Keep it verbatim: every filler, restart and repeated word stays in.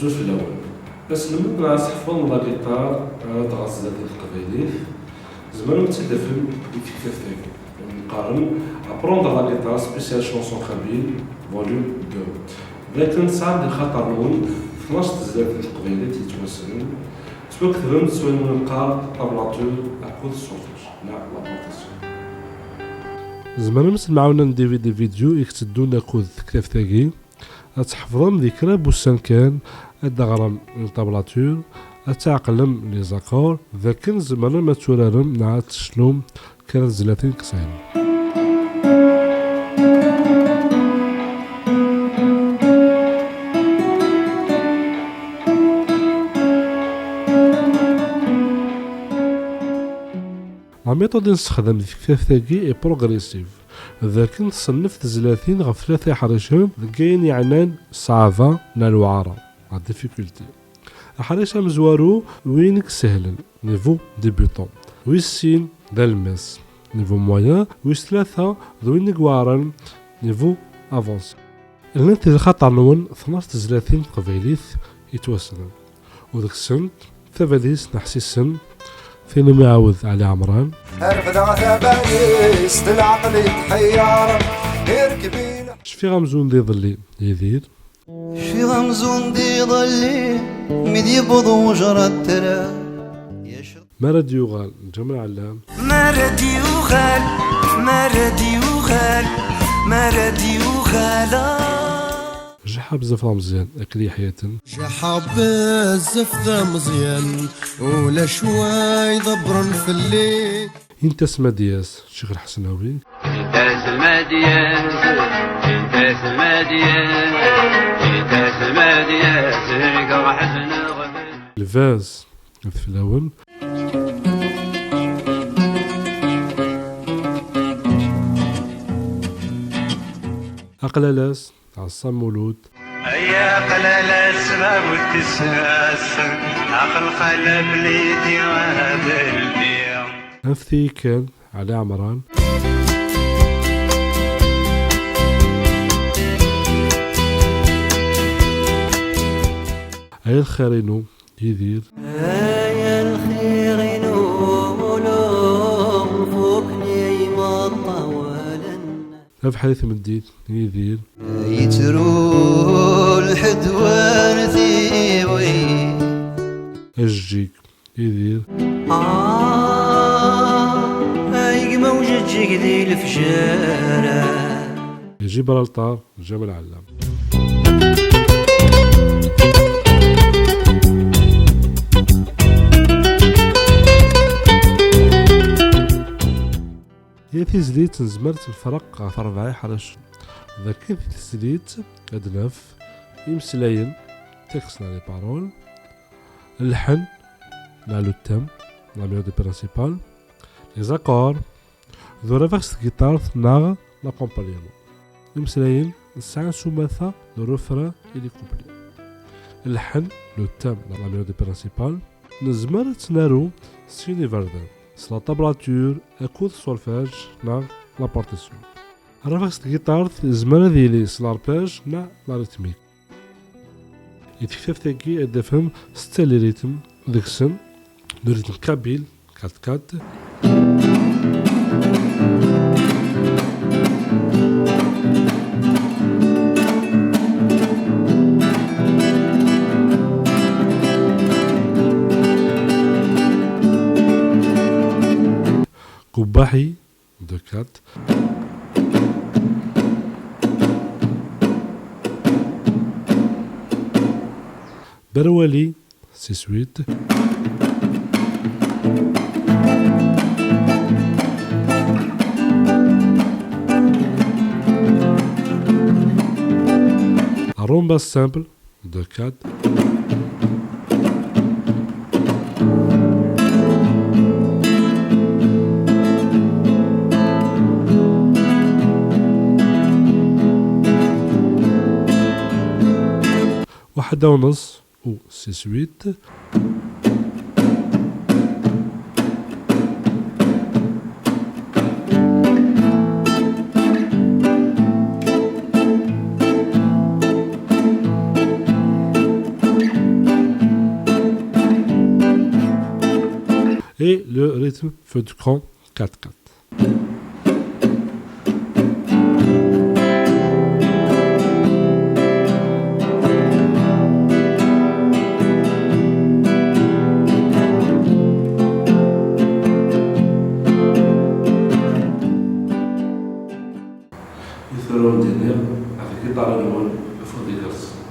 Azul fell-awen. Ass n lmut neɣ ad tḥefḍem la guitare, ad tɣer tezlatin teqbaylit, tzemrem ad tt-id-tafem deg tektabt-agi. Qqaren Apprendre la guitare spécial chanson kabyle, volume deux. D akken tesɛam di lxaṭer-nwen tnac tezlatin teqbaylit yettwassnen, ttwaketbent s wayen neqqar tablature akked ṣṣurṭuc, neɣ la partition. Tzemrem s lemɛawna n D V D vidéo i itteddun akked tektabt-agi, ad tḥefḍem di kra n wussan kan ad d-teɣrem la tablature, ad tɛeqlem les accords, d akken tzemrem ad turarem neɣ ad tecnum kra n tezlatin qessrin. La méthode i nessexdam di tektabt-agi est progressive, d akken tṣennef tezlatin ɣef tlata iḥricen deg ayen yeɛnan ṣṣɛaba neɣ lewɛara, la difficulté. Aḥric amezwaru, win i isehlen, niveau débutant. Wis sin d alemmas, niveau moyen. Wis tlata d win i iweɛren, niveau avancé. Llant di lxaṭer-nwen tnac tezlatin teqbaylit yettwassnen, u deg-sent tabalizt n Ḥsisen, tin umi iɛawed Ɛli Ɛemran. Refdeɣ tabalizt, leɛqel i tḥeyyaṛ, irkeb-in. Cfiɣ amzun d iḍelli, Yidir. Cfiɣ amzun d iḍelli, mi d-yewweḍ wejrad tara. Mi ara d-yuɣal Ǧamal Ɛellam. Mi ara d-yuɣal, mi ara d-yuɣal, mi ara d-yuɣal. Jaḥa bezzaf d ameẓyan, akken yeḥyaten. Jaḥa bezzaf d ameẓyan, ulac wa iḍebbren fell-i. Intas Madyaz, Ccix Lḥesnawi. Intas Madyaz, Intas Madyaz, Intas Madyaz, zergeɣ ḥezneɣ. Lbaz, d fell-awen. Aqlalas, Ɛeṣṣa Mulud. Ay aqlalas, bab tissas, axelxal ablidi adelbi. Anfet-iyi kan, Ɛli Ɛemran. Ay lxir-inu, Yidir. Ay lxir-inu, ulum fukken imeṭṭawalen. Abeḥri tmeddit, Yidir. Yettru lḥedd war tiwi. Ajeǧǧig, Yidir. Ah, ay gma ujeǧǧig di lefjer. Gibraltar, Ǧamal Ɛellam. Yal tizlit nezmer ad tt-nefreq ɣef rebɛa iḥricen. Dagi di tizlit ad naf imeslayen, texte neɣ les paroles, lḥen neɣ le thème, la mélodie principale, les accords, d urabex s tgiṭart neɣ l'accompagnement. Imeslayen sɛan s umata le refrain et les couplets. Lḥen, le thème neɣ la mélodie principale, nezmer ad tt-naru s sin iberdan, s la tablature akked solfège neɣ la partition. Urabex s tgiṭart yezmer ad yili s l'arpège neɣ la rythmique. Di tektabt-agi ad d-tafem setta les rythmes, deg-sen le rythme kabyle, quatre quatre. Kubbaḥi, deux quatre. Berwali, six huit. Rumba simple, deux quatre. Waḥed u nus, ou six huit. et le rythme feu de camp quatre quatre. I tura wen-d-iniɣ ɣef lgiṭar-nwen afud igersen.